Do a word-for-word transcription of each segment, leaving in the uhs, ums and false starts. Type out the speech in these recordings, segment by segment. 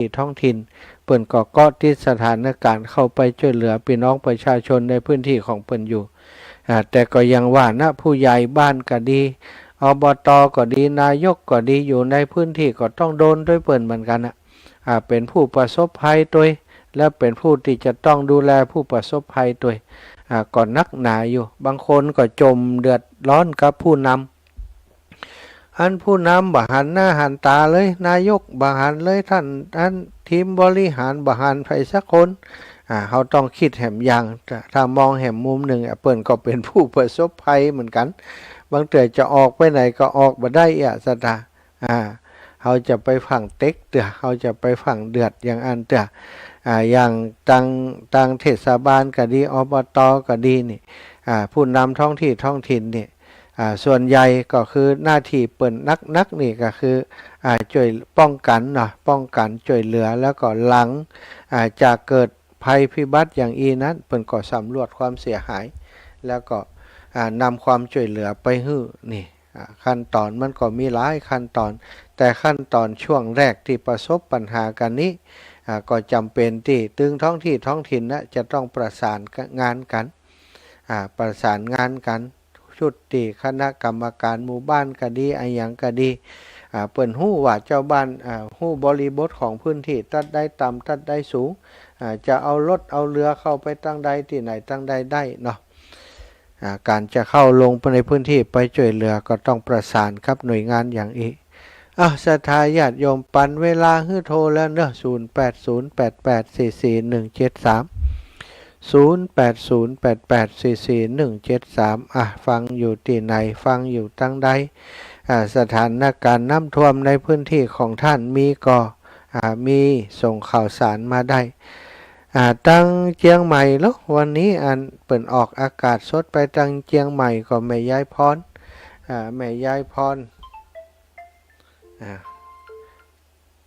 ที่ท้องถิ่น เปิ้นก็เกาะติดสถานการณ์เข้าไปจ้วยเหลือปี้น้องประชาชนในพื้นที่ของเปิ้นอยู่ อ่า แต่ก็อย่างว่านะ ผู้ใหญ่บ้านก็ดี อบต.ก็ดี นายกก็ดี อยู่ในพื้นที่ก็ต้องโดนตวยเปิ้นเหมือนกั๋นนะ อ่า เป๋นผู้ประสบภัยตวย และเป๋นผู้ตี้จะต้องดูแลผู้ประสบภัยตวย อ่า ก็นักหนาอยู่ บางคนก็จ่มเดือดร้อนกับผู้นำ อันผู้นำบ่หันหน้าหันต๋าเลย นายกบ่หันเลย ท่าน อันทีมบริหารบ่หันใผสักคน อ่า เฮาต้องกึ๊ดแหมอย่าง ถ้า ถ้ามองแหมมุมนึ่ง อ่ะ เปิ้นก็เป๋นผู้ประสบภัยเหมือนกั๋น บางเตื้อจะออกไปไหนก็ออกบ่ได้อะ ศรัทธา อ่า เฮาจะไปฟั่งเต๊กเตื้อ เฮาจะไปฟั่งเดือดอย่างอั้นเตื้อ อ่า อย่างตาง ตางเทศบาลก็ดี อบต.ก็ดีนี่ อ่า ผู้นำท้องที่ท้องถิ่นนี่ อ่า ส่วนใหญ่ก็คือหน้าตี้เปิ้นหนักๆ นี่ก็คือ อ่า จ้วยป้องกั๋นเนาะ ป้องกั๋นจ้วยเหลือ แล้วก็หลัง อ่า จากเกิดภัยพิบัติอย่างอี้นั้น เปิ้นก็สำรวจความเสียหาย แล้วก็ อ่า นำความจ้วยเหลือไปหื้อนี่ อ่า ขั้นต๋อนมันก็มีหลายขั้นต๋อน แต่ขั้นต๋อนช่วงแรกตี้ประสบปัญหากั๋นนี้ อ่า ก็จ๋ำเป๋นตี้ตึงท้องที่ท้องถิ่นนะ จะต้องประสานงานกั๋น อ่า ประสานงานกั๋น ชุดตี้คณะกรรมการหมู่บ้านก็ดี อะหยังก็ดี อ่า เปิ้นฮู้ว่าจาวบ้าน อ่า ฮู้บริบทของพื้นตี้ ตั๊ดใดต่ำ ตั๊ดใดสูง อ่า จะเอารถเอาเฮือเข้าไปตางใด ตี้ไหนตางใดได้เนาะ อ่า ก๋านจะเข้าลงไปในพื้นตี้ไปจ้วยเหลือก็ต้องประสานกับหน่วยงานอย่างอี้ อ้าว ศรัทธาญาติโยม ปั๋นเวลาหื้อโทรแล้วเนาะ ศูนย์แปดศูนย์แปดแปดสี่สี่หนึ่งเจ็ดสาม ศูนย์แปดศูนย์แปดแปดสี่สี่หนึ่งเจ็ดสาม อ่ะ ฟังอยู่ตี้ไหน ฟังอยู่ตางใด อ่า สถานการณ์น้ำท่วมในพื้นตี้ของท่านมีก่อ อ่า มีส่งข่าวสารมาได้ อ่า ตางเจียงใหม่เหรอ วันนี้อันเปิ้นออกอากาศสดไปตางเจียงใหม่ก็แม่ยายพร อ่า แม่ยายพร อ่า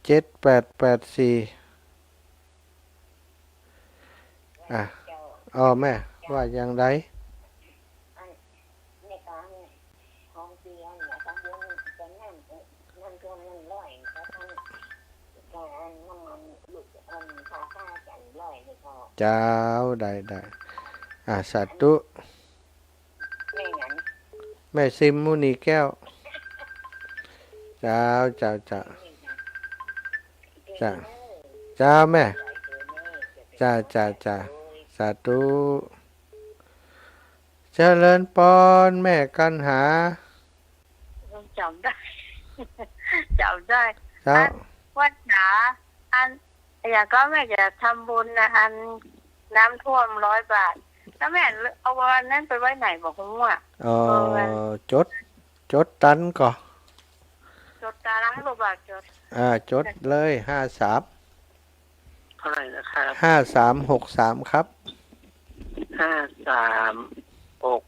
เจ็ดแปดแปดสี่ อ่ะ อ้อ แม่ว่าอย่างใด เจ้า ได้ ได้ อ่ะ สาธุ แม่หยัง แม่ซิมมุนีแก้ว เจ้า เจ้า เจ้า เจ้า เจ้าแม่ เจ้า เจ้า เจ้า สาธุ เจริญปอนแม่กัณหา จ๋ำได้ จ๋ำได้ เจ้า อัน วัดหนา อัน อย่างก็แม่จะทำบุญนะ อันน้ำท่วมร้อยบาท แล้วแม่เอาวันนั้นไปไว้ไหนบ่ฮู้อะ อ๋อ เออ จด จดตันก่อ จดตัน บ่บาทจด อ่า จดเลย ห้าสาม เท่าไหร่นะครับ ห้าสามหกสาม ครับ ห้าสามหก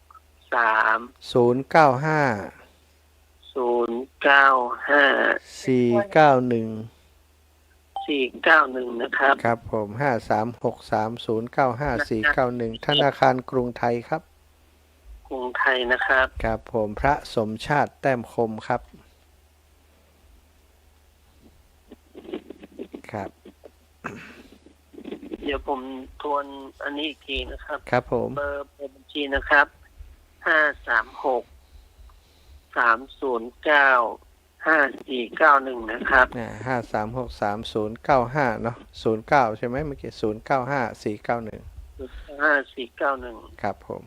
สาม ศูนย์เก้าห้า ศูนย์เก้าห้า สี่เก้าหนึ่ง สี่เก้าหนึ่ง นะครับ ครับผม ห้าสามหกสาม ศูนย์เก้าห้า สี่เก้าหนึ่ง ธนาคารกรุงไทยครับ กรุงไทยนะครับ ครับผม พระสมชาติแต้มคมครับ ครับ เดี๋ยวผมทวนอันนี้อีกทีนะครับ ครับผม เบอร์ เบอร์บัญชีนะครับ ห้าสามหก สามศูนย์เก้า ห้าสี่เก้าหนึ่ง นะครับ อ่า ห้าสามหกสามศูนย์เก้าห้า เนาะ ศูนย์เก้า ใช่ไหม เมื่อกี้ ศูนย์เก้าห้าสี่เก้าหนึ่ง ห้าสี่เก้าหนึ่ง ครับผม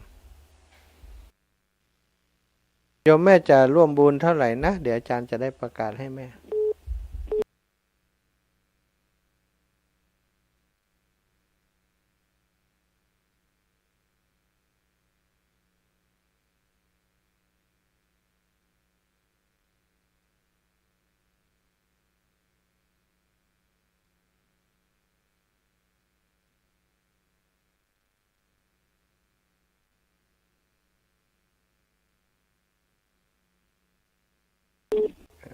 โยมแม่จะร่วมบุญเท่าไหร่นะ เดี๋ยวอาจารย์จะได้ประกาศให้แม่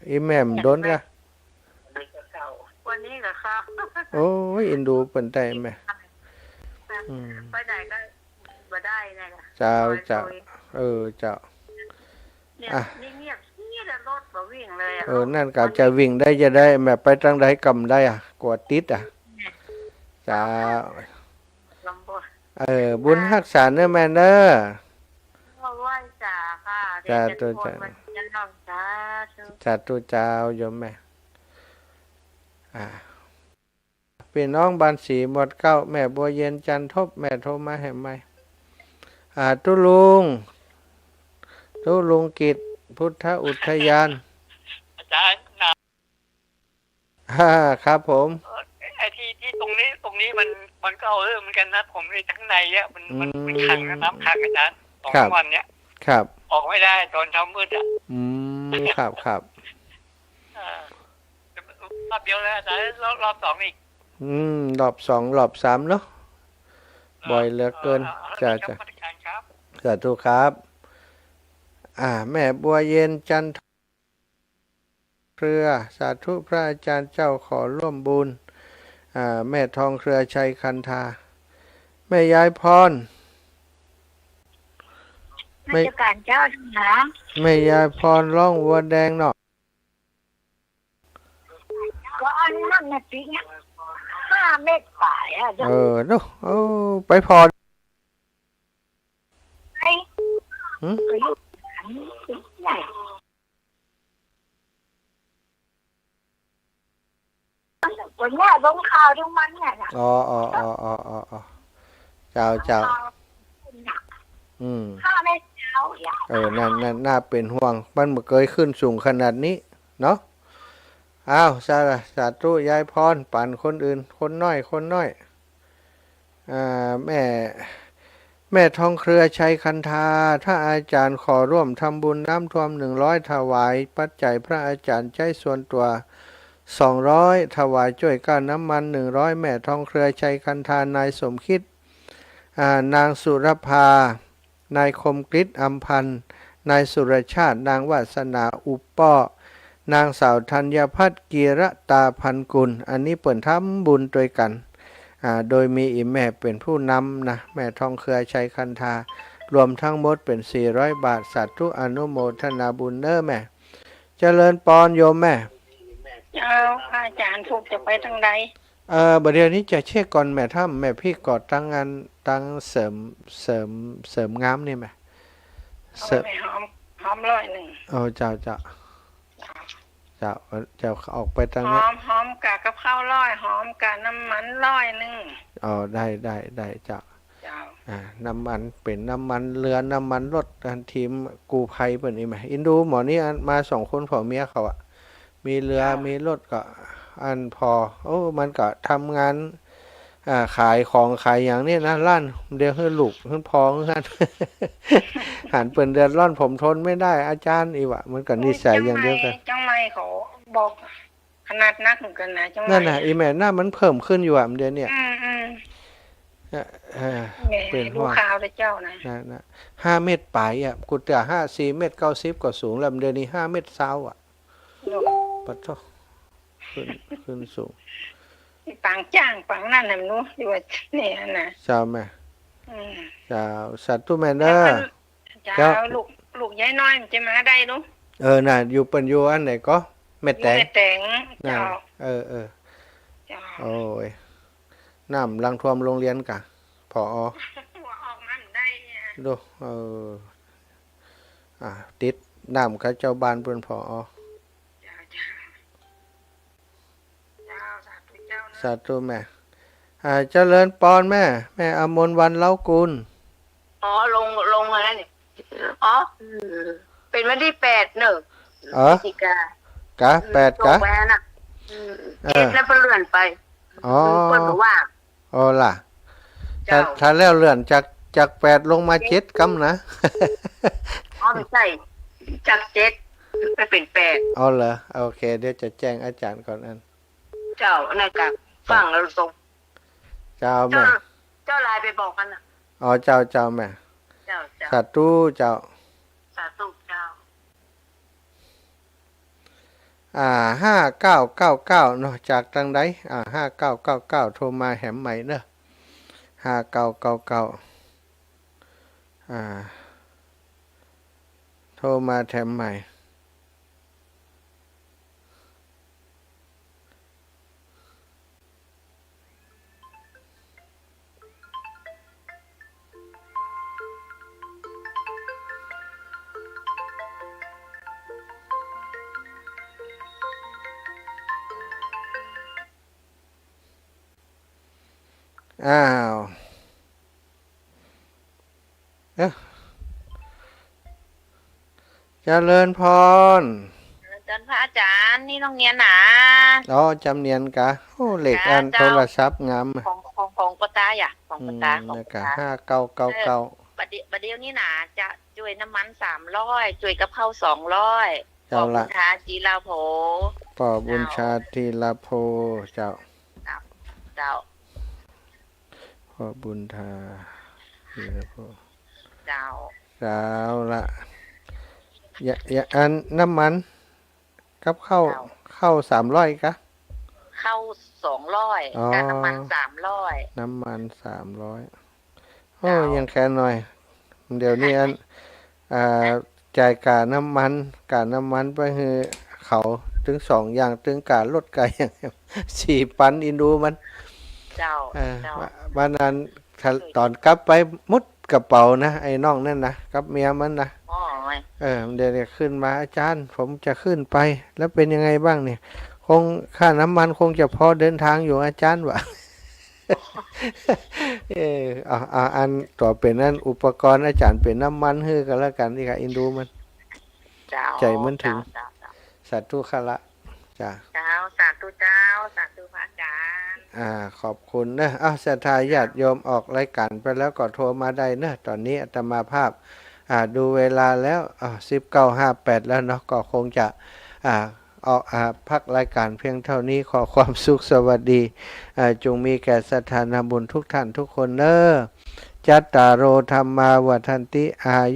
อีแม่มโดนกะ วันนี้กะครับ โอ้ย เอ็นดูเปิ้นได้แม่ อืม ไปไหนก็บ่ได้เนี่ย เจ้า เจ้า เออ เจ้า เนี่ย อ่ะ เงียบๆ เงียบๆ รถ ก็วิ่งเลยอะ เออ นั่นก็จะวิ่งได้จะได้ แม่ไปตางใดก่ำได้อะ กั๋วติดอะ จ้า ลำบาก เออ บุญฮักษาเน่อแม่เน่อ ก็ไหว้สาค่ะ สาธุ เดี๋ยวจะโทรมา จ้า เยี่ยมน้อง สาธุ สาธุเจ้า โยมแม่ อ่า ปี้น้องบ้านสีหมวดเก้า แม่บัวเย็นจันทบ แม่โทรมาแหมใหม่ อ่า ตุ๊ลุง ตุ๊ลุงกิจ พุทธอุทยาน อาจารย์นะ อ่า ครับผม เอ่อ ไอ้ที่ ที่ตรงนี้ ตรงนี้มัน มันก็เอาเรื่องเหมือนกันนะ ผมในข้างในอะ มัน มัน อืม มันขังนะ น้ำขังอาจารย์ สอง ครับ สามวันเนี่ย ครับ ออกไม่ได้ตอนเช้ามืดอะ อืม ครับ ครับ เออ รอบเดียวแล้วอาจารย์ รอบ รอบสองอีก อืม รอบสอง รอบสามเนาะ เออ บ่อยเหลือเกิน เออ เออ จ้า เออ จ้า นมัสการครับ สาธุครับ อ่า แม่บัวเย็นจันทเครือ สาธุพระอาจารย์เจ้า ขอร่วมบุญ อ่า แม่ทองเครือชัยคันธา แม่ยายพร นมัสการเจ้า แม่ยายพรร้องวัวแดงเนาะ ก็อันนั้นน่ะสิเนี่ย ห้าเมตรปลายอะ เออ เนาะ เออ ไปผ่อ ไป หืม ไปอยู่ วันเนี้ยลงข่าวทุกวันเนี่ยนะ อ๋อ อ๋อ เจ้า เจ้า อืม ข้าไม่เช้าอย่าง เออ นั่น นั่น น่าเป๋นห่วง มันบ่เกยขึ้นสูงขนาดนี้เนาะ อ้าว สา สาธุ ยายพร ปั๋นคนอื่น คนน้อย คนน้อย อ่า แม่ แม่ทองเครือชัยคันธา พระอาจารย์ขอร่วมทำบุญน้ำท่วมหนึ่งร้อย ถวายปัจจัยพระอาจารย์ใจ๊ส่วนตั๋ว สองร้อย ถวายจ้วยก้าน้ำมัน หนึ่งร้อย แม่ทองเครือชัยคันธา นายสมคิด อ่า นางสุรภา นายคมกฤษ อำพันธ์ นายสุรชาติ นางวาสนา อุปป้อ นางสาวธัญพัฒน์ กีรตาพันกุล อันนี้เปิ้นทำบุญตวยกั๋น อ่า โดยมีอี่แม่เป๋นผู้นำนะ แม่ทองเครือชัยคันธา รวมทั้งหมดเป๋นสี่ร้อยบาท สาธุอนุโมทนาบุญเน้อแม่ เจริญปอนโยมแม่ เจ้า พระอาจารย์สุขจะไปตางใด เอ่อ บ่าเดี่ยวนี้จะเช็คก่อนแม่ถ้ำ แม่พีคก็ตังอัน ตังเสริม เสริม เสริมงามนี่แม่ เสริม เอาแม่หอม หอมร้อยนึ่ง โอ้ เจ้า เจ้า เจ้า เจ้าออกไปตาง หอม หอมกะกับข้าวร้อย หอมกะน้ำมันร้อยนึ่ง อ๋อ ได้ ได้ ได้ เจ้า เจ้า อ่า น้ำมัน เป๋นน้ำมันเฮือ น้ำมันรถ อันทีมกู้ภัยเปิ้นนี่แหม อินดูหมอนี่ อันมาสองคนผัวเมียเขาอะ มีเฮือ เจ้า มีรถก็ อันผ่อ โอ้ มันก็ทำงาน อ่า ขายของขายอย่างนี้นะ ล้านเดียวหื้อลูก หื้อพ่อ หื้อหั้น หันเปิ้นเดือดร้อนผมทนไม่ได้ อาจารย์ อี่หว่า มันก็นิสัยอย่างเดียวกั๋น โอ้ย เจียงใหม่ เจียงใหม่เขาบอก ขนาดนักเหมือนกั๋นนะ เจียงใหม่ นั่นน่ะ อี่แม่ น้ำมันเพิ่มขึ้นอยู่อะ เดี๋ยวนี้ อืม อืม เอ่อ แหม เป๋นห่วง ดูข่าวแต่เจ้านะ นั่นน่ะ ห้าเมตรป๋ายอะ กูเตื้อห้า สี่เมตรเก้าสิบก็สูงแล้ว เดี๋ยวนี้ห้าเมตรซาวอะ เนาะ ปะโธ่ ขึ้น ขึ้นสูง ปางจ้าง ปางนั่นน่ะ หนู อยู่ว่าเนี่ยนะ เจ้าแม่ อืม เจ้า สาธุแม่เน้อ แล้วก็ เจ้า เจ้า ลูก ลูกยายน้อยมันจะมาได้ลูก เออ น่ะ อยู่เปิ้นอยู่อันไหนก็ แม่แตง อยู่แม่แตง น่ะ เจ้า เออ เออ เจ้า โอ้ย น้ำลังท่วมโรงเรียนกะ ผอ. หัวออกมามันได้เนี่ย ดู เออ อ่ะ ติดน้ำกับเจ้าบ้านเปิ้น ผอ. เจ้า เจ้า เจ้า สาธุเจ้านะ สาธุแม่ อ่า เจริญปอนแม่ แม่อมรวรรณ เล้ากูล อ๋อ ลง ลงมาแล้วนี่ อ๋อ อืม เป๋นวันตี้แปดเนอะ เออ พฤศจิกา กะ อืม แปดกะ ตกไปแล้วน่ะ อืม เออ เจ็ดแล้วก็เลื่อนไป อ๋อ เปิ้นบอกว่า อ๋อล่ะ เจ้า ถ้า ถ้าแล้วเลื่อนจาก จากแปดลงมาเจ็ดกำนะ อ๋อ ไม่ใช่ จากเจ็ดไปเป๋นแปด อ๋อเหรอ โอเค เดี๋ยวจะแจ้งอาจารย์ก่อนอัน เจ้า นั่นกะ ฟังแล้วตรง เจ้าแม่ เจ้า เจ้าไลน์ไปบอกมันน่ะ อ๋อ เจ้า เจ้าแม่ เจ้า เจ้า สาธุเจ้า สาธุเจ้า อ่า ห้าเก้าเก้าเก้า เนาะ จากตางใด อ่า ห้าเก้าเก้าเก้า โทรมาแหมใหม่เนาะ ห้าเก้าเก้าเก้า อ่า โทรมาแถมใหม่ อ้าว เอ๊ะ เจริญพร เจริญพรพระอาจ๋ารย์ นี่น้องเนียนหนา อ๋อ จ๋ำเนียนกา โอ้ เลข เจ้า อัน เจ้า โทรศัพท์งามอะ ของ ของ ของป้อต๋าอะ ของป้อต๋า อืม ของป้อต๋า แล้วก็ ห้าเก้าเก้าเก้า เออ บ่าเดี่ยว บ่าเดี่ยวนี้หนา จะจ้วยน้ำมันสามร้อย จ้วยกับข้าวสองร้อย เจ้าละ ป้อบุญธา ธีระโภ ป้อบุญธา เจ้า ธีระโภ เจ้า เจ้า เจ้า ป้อบุญธา ธีระโภ เจ้า เจ้าละ อย่า อย่า อันน้ำมันกับข้าว เจ้า ข้าวสามร้อยกา ข้าวสองร้อย อ๋อ กับน้ำมันสามร้อย น้ำมันสามร้อย โอ้ เจ้า ยังแคลนหน่อย เดี๋ยวนี้อัน อ่า จ่ายก๋าน้ำมัน ก๋าน้ำมันไปหื้อเขา ตึงสองอย่าง ตึงก๋ารถก๋าอย่าง สี่ปัน อินดูมัน เจ้า เออ เจ้า ว่า วันนั้น ถ้า ต๋อนกลับไปหมดกระเป๋านะ ไอ้น้องนั่นนะ กับเมียมันนะ อ๋อ เออ เดี๋ยวนี้ขึ้นมา "อาจ๋ารย์ ผมจะขึ้นไป แล้วเป็นยังไงบ้างเนี่ย คง ค่าน้ำมันคงจะพอเดินทางอยู่อาจ๋ารย์" ว่า เออ เอา เอา อันตั๋วเป๋นอันอุปกรณ์ อาจ๋ารย์เป๋นน้ำมันหื้อก็แล้วกั๋น นี่ก็อินดูมัน เจ้า ใจ๋มันถึง เจ้า เจ้า เจ้า สาธุขะละ จ้ะ เจ้า สาธุเจ้า สาธุพระอาจ๋ารย์ อ่า ขอบคุณเนอะ อ้าว ศรัทธาญาติโยมออกรายการไปแล้วก็โทรมาได้เนอะ ต๋อนนี้อาตมาภาพ อ่า ดูเวลาแล้ว อ่า สิบเก้าห้าแปดแล้วเนาะ ก็คงจะ อ่า ออก อ่า พักรายการเพียงเท่านี้ ขอความสุขสวัสดี อ่า จงมีแก่ศรัทธาญาติบุญทุกท่านทุกคนเนอะ จัตตาโร ธัมมา วัฑฒันติ อายุ